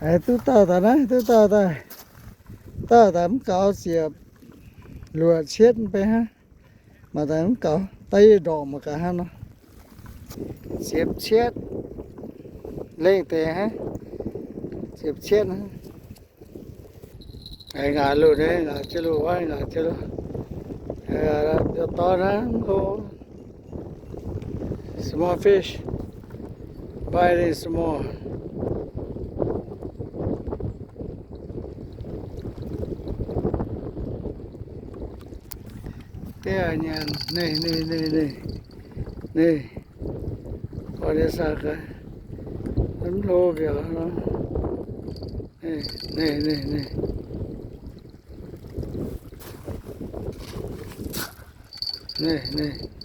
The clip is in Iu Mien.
Aengx duqv dauh daaih naaiv, duqv dauh daaih. Dauh daaih mv gaux ziepc luoqc cietv mv bei hnangv. Maaih daaih mv gaux, daaih yie ndorqc mangc gaax hnangv nor. Ziepc cietv. Lengh deix hnangv. Ziepc cietv hnangv. Aengx ngaaic luh naaiv, ngaaic jienv luh wuov, ngaaic jienv luh. Dorn hnangv, mv hlo. Small fish, biting small. Deix nyanc, ninh, ninh, ninh, ninh, ninh, oix ninh saah gaax, mv hlo mbiaauc nor. Ninh, ninh, ninh, ninh, ninh.